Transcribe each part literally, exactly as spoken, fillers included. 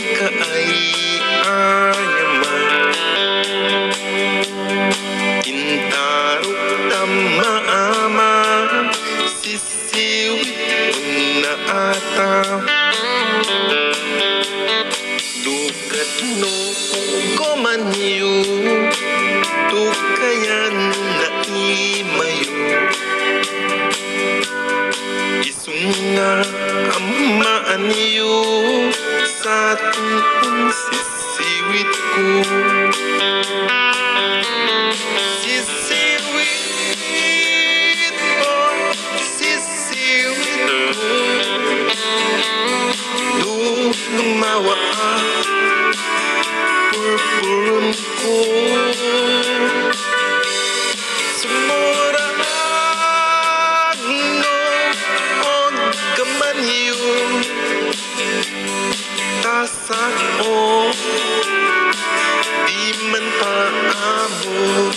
Kaay-ayaman, intarok ta maama, sisiwit unna ata. Dukat no komanyo, tukayan na imayo. Isunga ammaanyo, sa tuon sisiwitko. Sisiwit, oh, sisiwitko. Dumawa a purpurunko. Sumuragno, oh, kamanyo. Tasak, oh, di man paabot.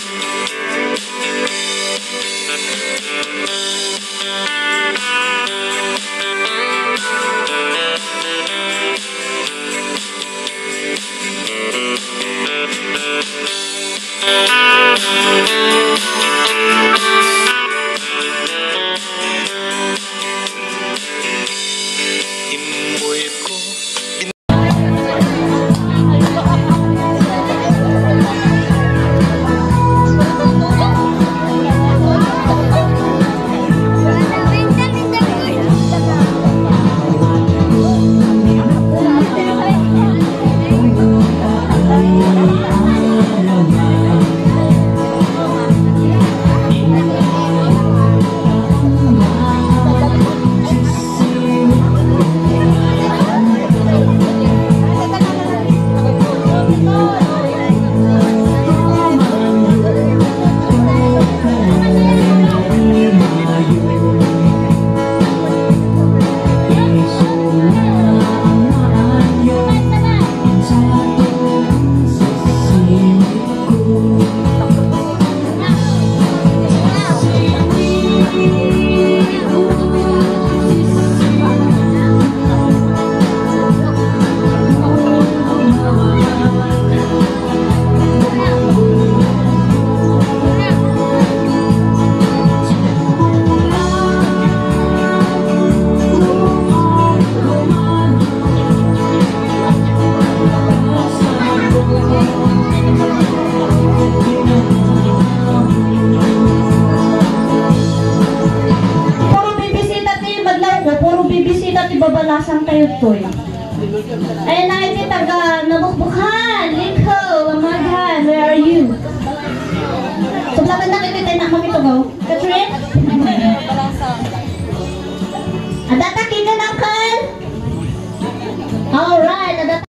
Immoyko. Puro bibisita ti madlaw ko, puro bibisita ti babalasan kayo toy. Ayan na iti taga Nabukbukan, Likho, Lamaghan, where are you? Sublatan na kayo tayo na kami to go. Catherine? Adata kita, uncle? Alright, adata.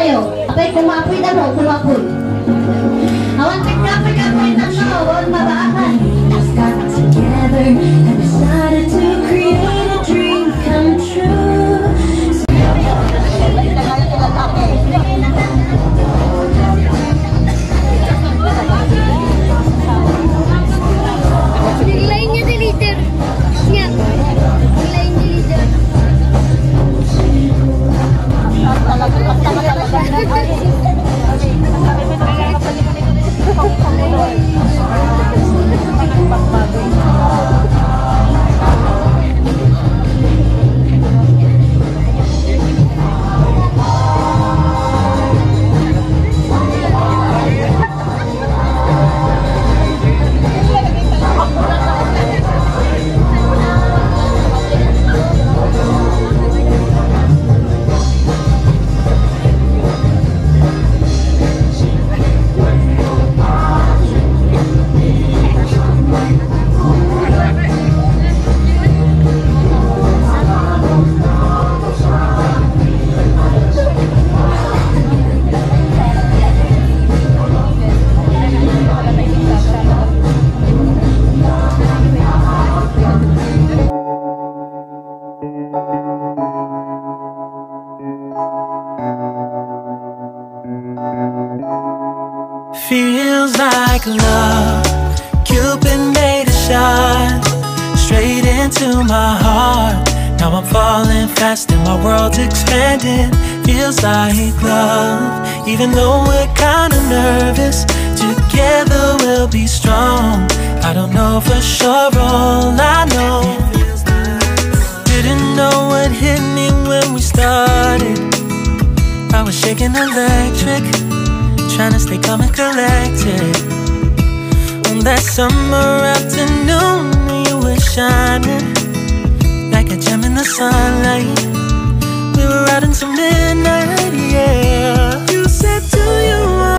Ayo, apay, kumapoy na mo, kumapoy. Awan, pagkapoy-kapoy na mo, awan mabaakan. Got together and decided to create a dream come true. Biglain niya the leader. Niya. Biglain niya leader. Feels like love. Cupid made a shot straight into my heart. Now I'm falling fast and my world's expanding. Feels like love. Even though we're kinda nervous, together we'll be strong. I don't know for sure, all I know. Didn't know what hit me when we started. I was shaking electric, trying to stay calm and collected. On that summer afternoon, you were shining like a gem in the sunlight. We were out until midnight, yeah. You said, "Do you want?"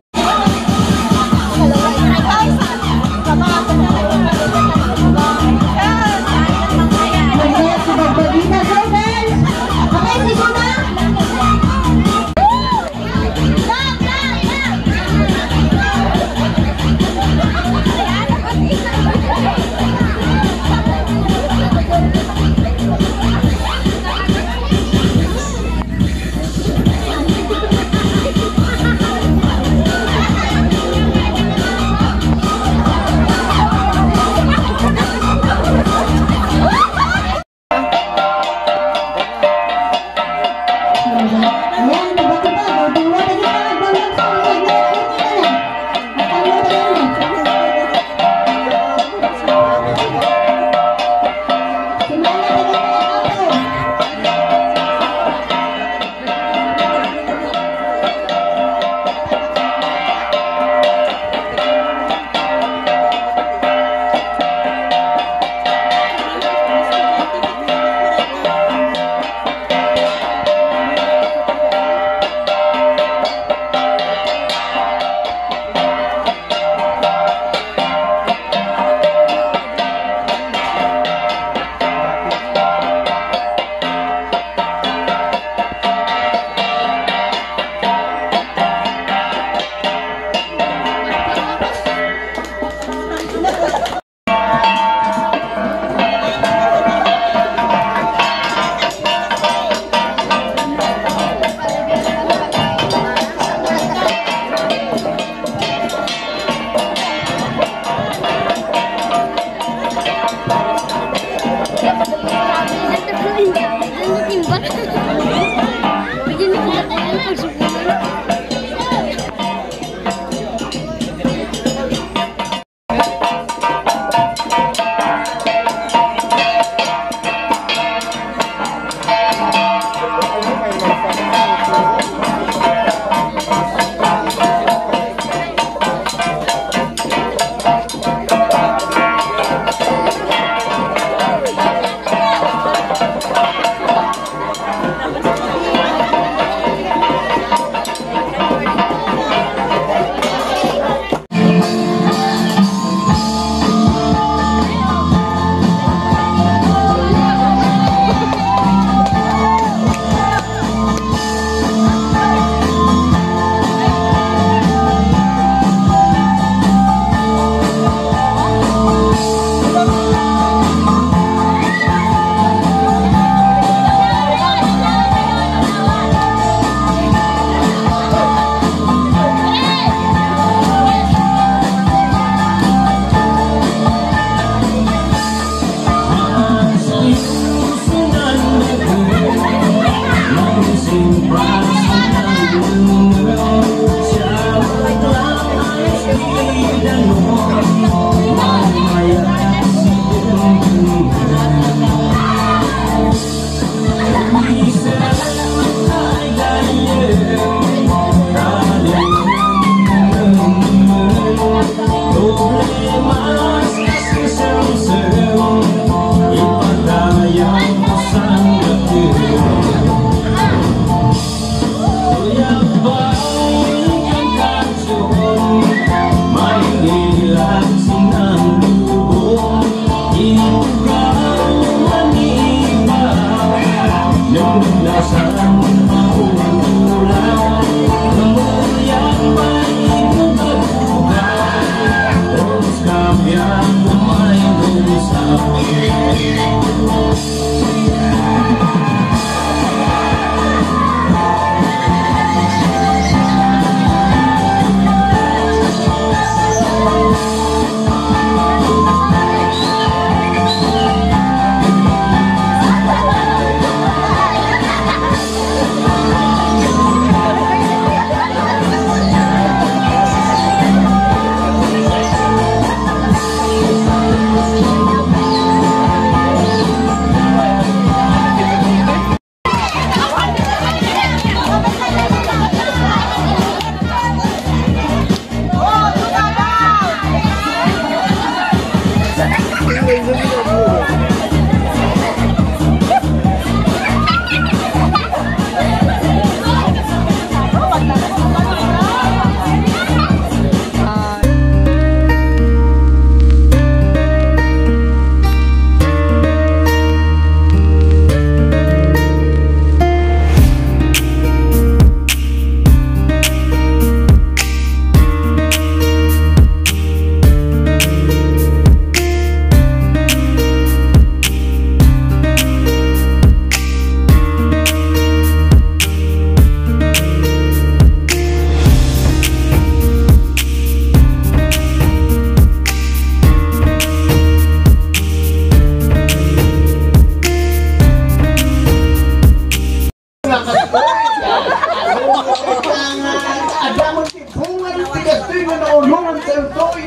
Adamon ti bunga ti kastoy nga naulongan tayo toy.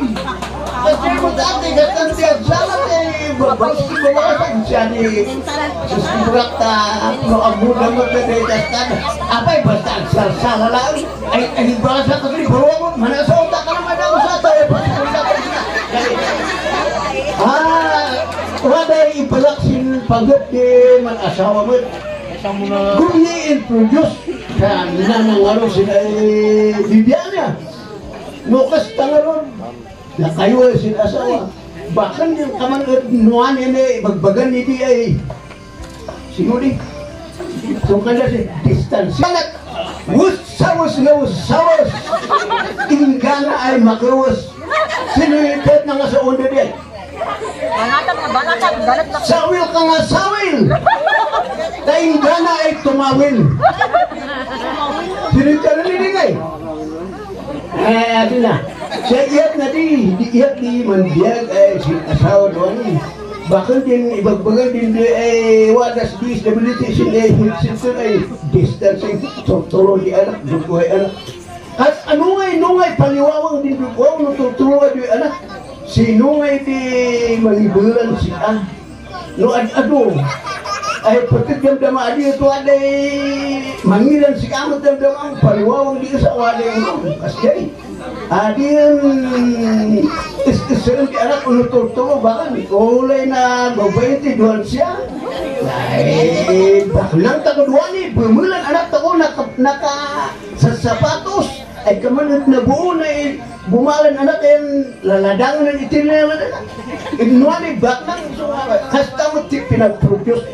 Kastoy mo dati, gastan ti agsalat, eh, babas ti bawasan siya ni Sus, iburak ta, no, amuda mo ta, eh, gastan. Apay, basta agsarsala lang. Ay, ay, basta ko ni Boromon, manasaw ta ka naman ako sa tayo, basta ko na. Ah, wala ibalak sin pagod di man asawa mo. Kung i-introduce ka na ng ano sila, eh, Bibiana. No, kasta nga ron. Nakayo, eh, sila asawa. Bakit yung kaman, eh, nuan ini, bagbagan ni di ay. Sino di? So, kaya si distance. Anak, wus, sawus nga wus, sawus. Inggana ay makawus. Sino yung pet na nga sa undo di ay? Banatan na, banatan, banat na. Sawil ka nga, sawil! Tainggana ay tumawil. Sino ka na nilingay? Eh, adi na. Siya iyat na di, di iyat di mandiag, eh, si asawa doon. Bakit din ibagbagan din di, eh, wadas disability sin, eh, health center, eh, distancing, torturo di anak, dukuhay anak. Kas ano nga inungay paliwawang din dukuaw no tutulungan yu anak. Sino nga iti mangibulan sika? No ad-adu. Ay, pagkagdamdama adi ito aday mangilan sika, amat damdama ang paliwawang di sa wala yung kas kay. Adi yan, is-, is-, di anak, no tutulungan, bakit? Ulay na babae ti duan siya. Ay, baklang takudwani, bumulan anak tako, naka, naka, sa sapatos, ay kaman et nabuo na, eh, bumalan anak, eh, laladangan ng itinaladan. Innuan, eh, baklang, so, kasta mo ti pinag-produce.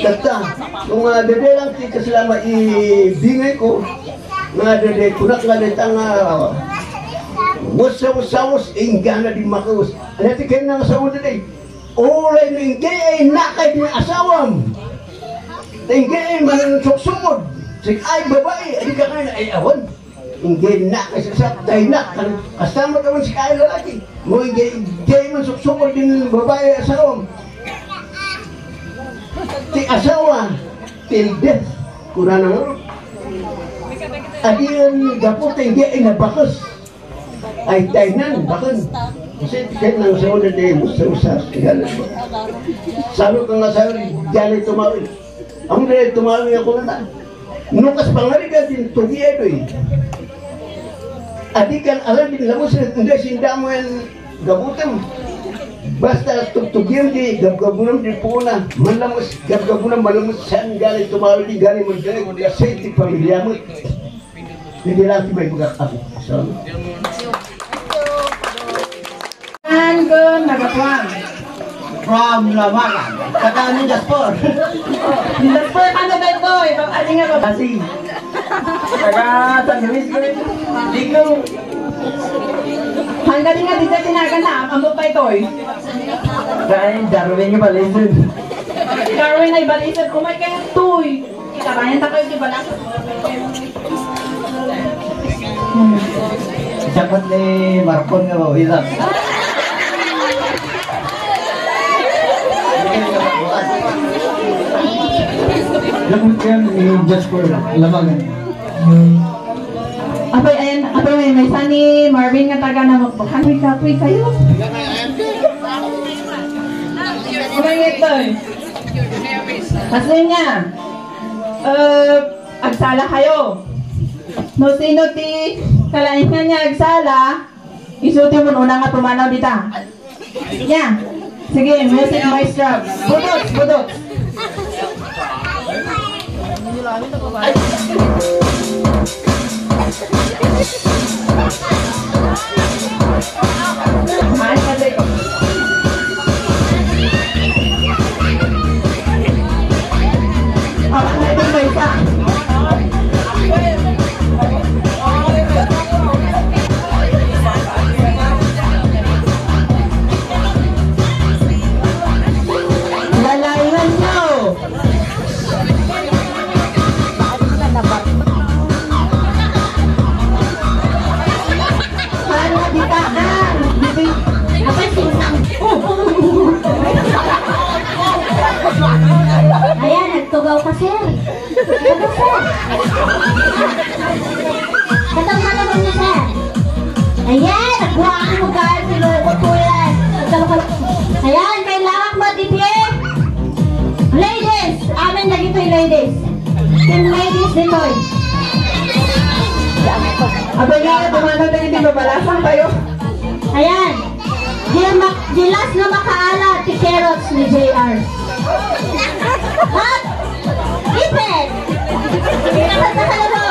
Kasta, kung, ah, dede lang ti kaslama ibingay ko, nga dede, kunak nga deta nga, wasa, wasa, was, inggana di makawas. Ano ti kaya nga sa una, dede? Ulay no inggay ay nakay ti asawam. Inggay ay mansuksukod. Sik ay babae, ay di ka kaya ay awan. Inggay nakay sa, sa, tay nak, kan, kasama ka man sik ay lalaki. Mo inggay, inggay mansuksukod din babae asawam. Ti asawa, Till death, kunana nga. Adian gapu ta idi ay nabakes. Ay, taynan, baken. Kasi ket nang sa una di, sa usas, yan. Sabi ko nga sa'yo, diyan ay tumawid. Ang diyan ay tumawid nga kunana. No kas pangarigan din, tugi ay doy. Adi kan alam din, lamus, hindi, sinda mo yan, gabutan. Basta tugtugyan di, gabgabunan di puna. Manlamus, gabgabunan, manlamus, saan gani tumawid, di gani, magdali, kung di asay, di pamilya mo. Hindi lang ti may mga ako. So, An kun nagapuan. From Lamagan. Taga Mindasfor. Mindasfor, ano ba ito? Ibang ali nga ba? Kasi. Taga San Luis, ko. Ligo. Hanggang nga dito tinagan na, ang pa ito eh. Kaya yung Darwin yung balisod. Darwin ay balisod. Kumay kayo, tuy. Karayan ta kayo, di ba, lang? Siya ni Marcon nga bawilan. Dapat yan, eh, just for labangan. Apay, ayan, apay, may, may sani Marvin nga taga na magbakan. May kapoy kayo. Kumay ito eh. Kasi nga, eh, agsala kayo. No sino ti kalaingan nga agsala, isu ti umuna nga pumanaw dita. Yeah. Sige, music maestro. Budots, budots. Lalaingan nyo! Para bitaan! Ayan, nagtugaw ka, sir. Ano, sir? Katong, katong, sir. Ayan, nagbuhaan mo, guys. Niloko ko yan. Ayan, kailangan mo, D P A. Ladies, amin na dito yung ladies. Team ladies dito eh. Abay nga, dumanaw na hindi mabalasan kayo. Ayan. Di, ma- di last na makaala, ti carrots ni J R. Hot! Ipit! Ipit na kalabo!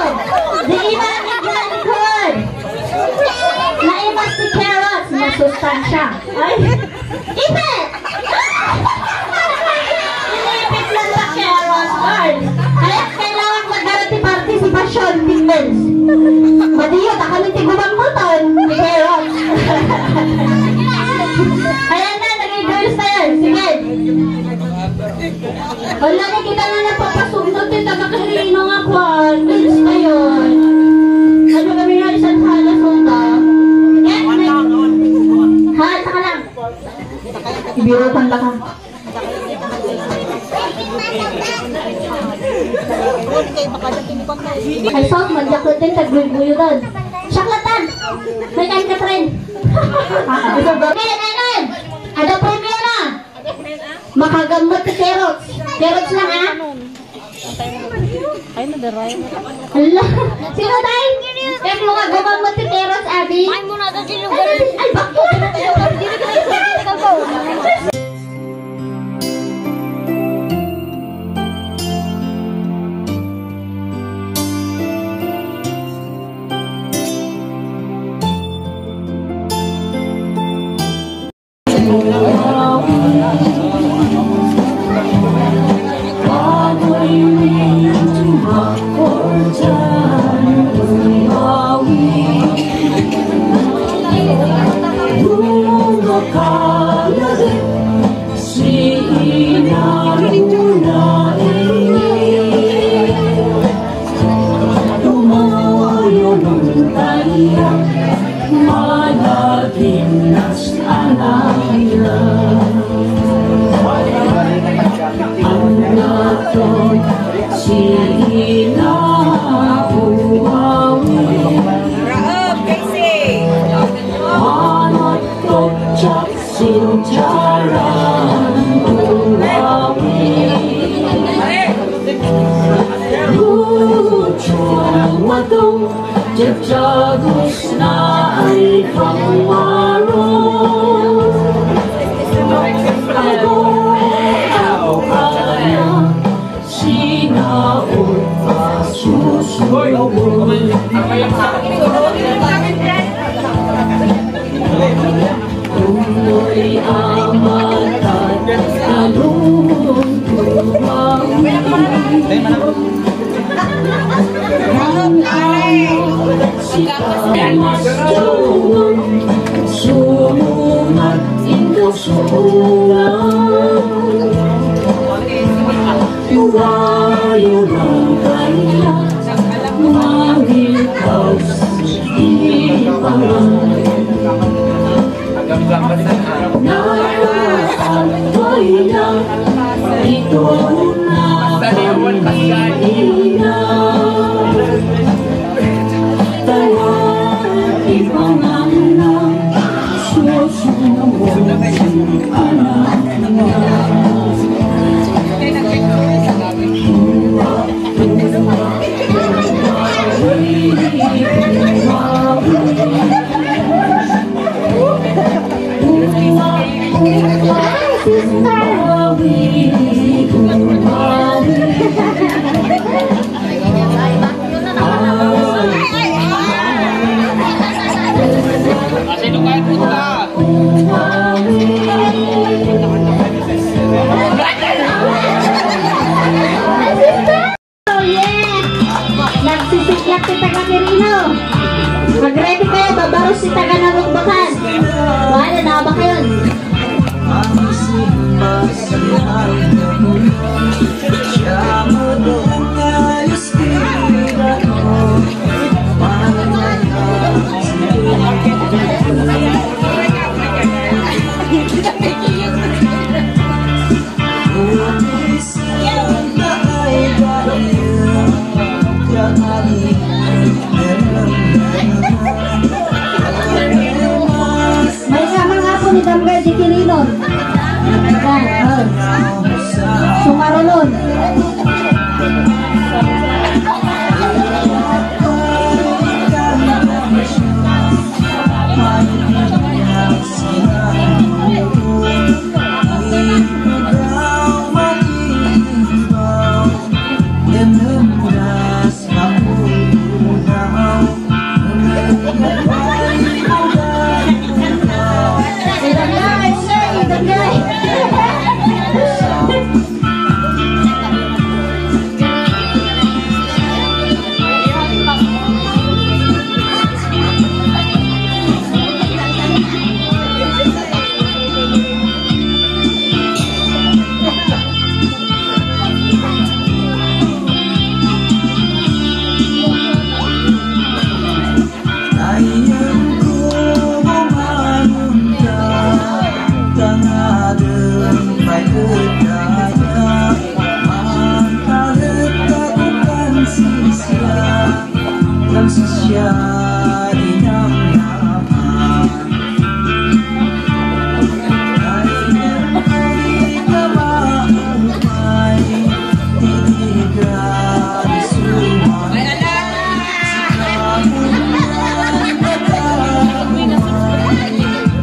Di iba ang iglalikod! Naimas ti carrots, masustansya. Ay! Ipit! Inipit lang sa carrots, Lord. Kaya kailangan magdara ti participation, team girls. Madiyo, ta kami ti gumammuton, ti carrots. Ayan na, naging girls na yan. Sige. Wala na kita nga nagpapasugno, ti taga Quirino nga kwan. Girls na yun. Ano kami nga isang hala, sota? Yan, may- Ha, saka lang. Ibirutan ta ka. Ay, sus, madyakutin, taguyguyo doon. Siaklatan! May kain ka, Tren. Kaya, kaya, kaya! Ada premio na! Makagamot ti carrots. Carrots lang, ha? Ay, nadaray. Hala. Sino tayo? Kaya mo nga gumamot ti carrots, Abby? Ay, muna daw sino. Ay, bakit? Sinapuawi. Raab, Casey. Manat kotsak sintaran tuawi. Lucho matong jajagos na ay pangwaro. Ago, ago, kaya. Sinaon a susubo. Tuloy a matagtalon. Sika mas tuon, sumungat inka suungan. Iwayo lang kaya, mangikaw sa ipangan. Nakaagtoy na, ito na kami ina. Tawa, ipangan na, susunod ang anak. Oh, yes! Nagsisiklak ti taga Quirino. Mag-ready kayo, babaros ti taga Nalugbakan. Wala na ba kayo? Maysa man nga po ni Damgay di Kirinon. Yan, oh. Sumarunon.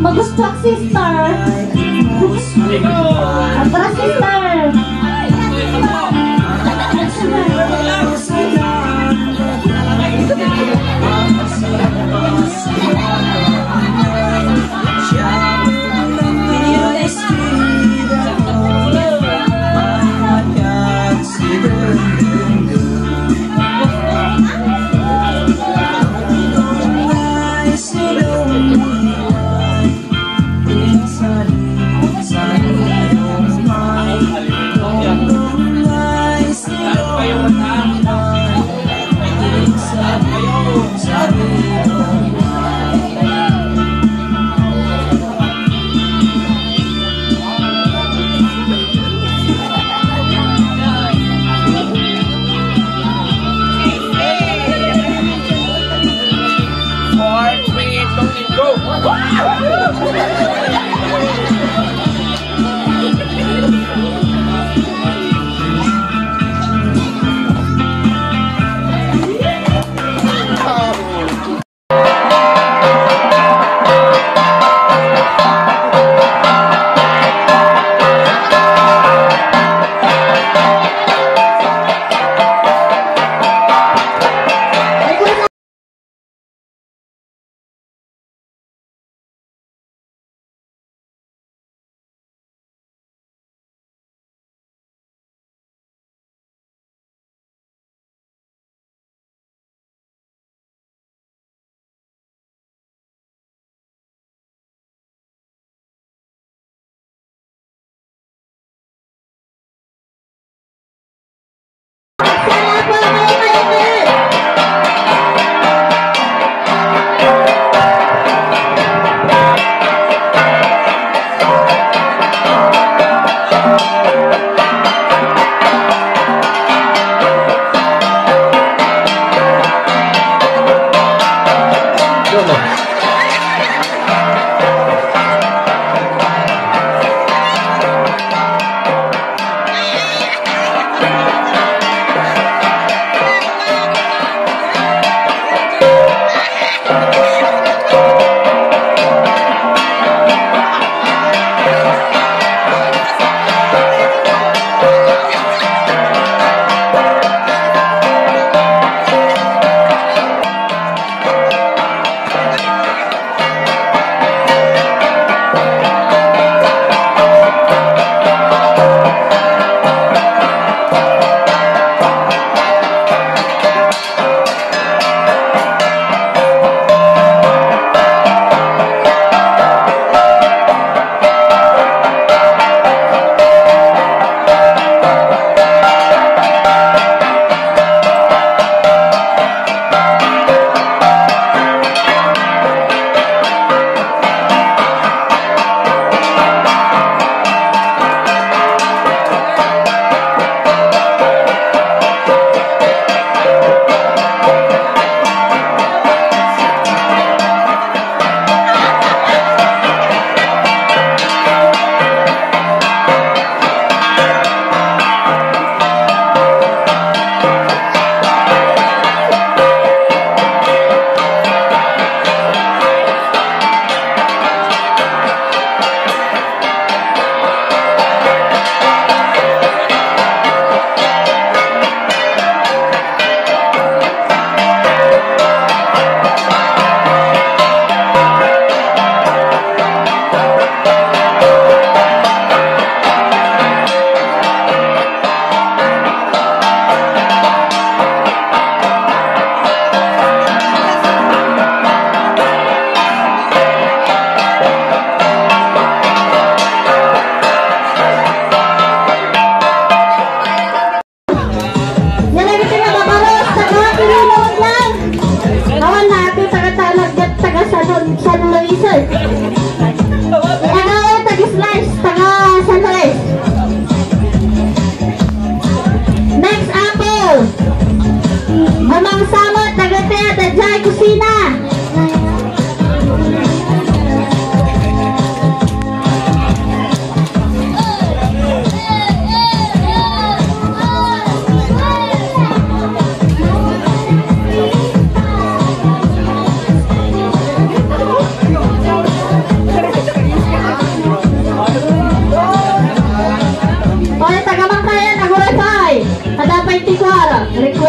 Magustuak, sister. Atras, sister.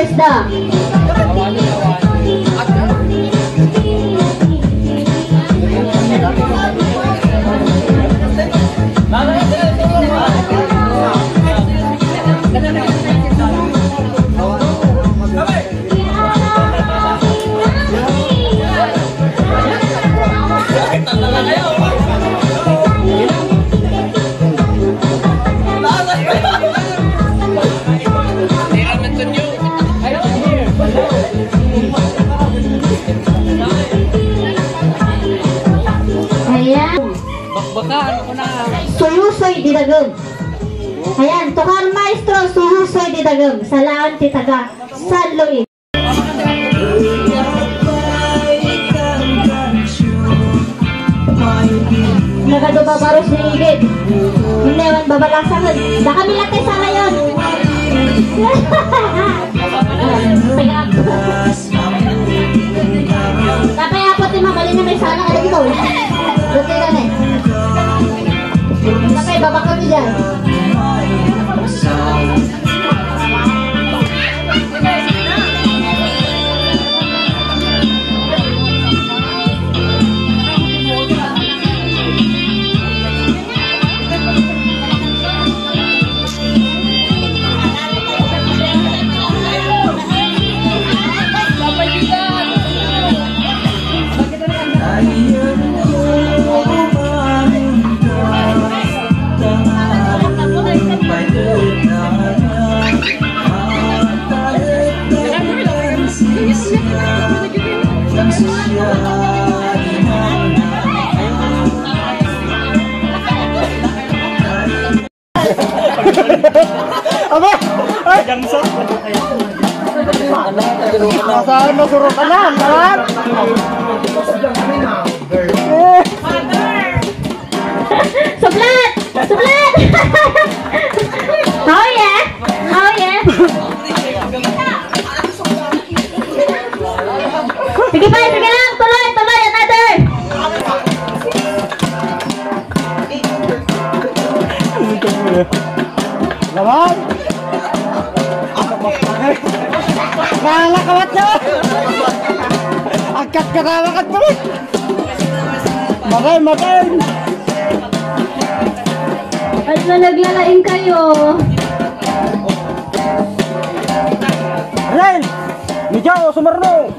Isda. Ayan. Bakbakan ko na. Suyusoy di dagem. Ayan, tukar maestro, suyusoy di dagem. Salaen ti taga San Luis. Nagaduba baros ni Igid. Hindi man babalasangan. Da kami lang kay sana yun. Tapay apat yung mabalin na may sana ka dito. Buti ka na eh. Tapay babakot mo dyan. Aba! Ay! Jamsa. Asahan mo, surutan na, asahan! Sublat! Sublat! Oh yeah! Oh yeah! Sige pa, sige lang! Tuloy, tuloy! Another! Laman! Kala kawat na! Agkat ka na, agkat mo! Matay, matay! At na naglalaing kayo. Ren! Medyo sumarno!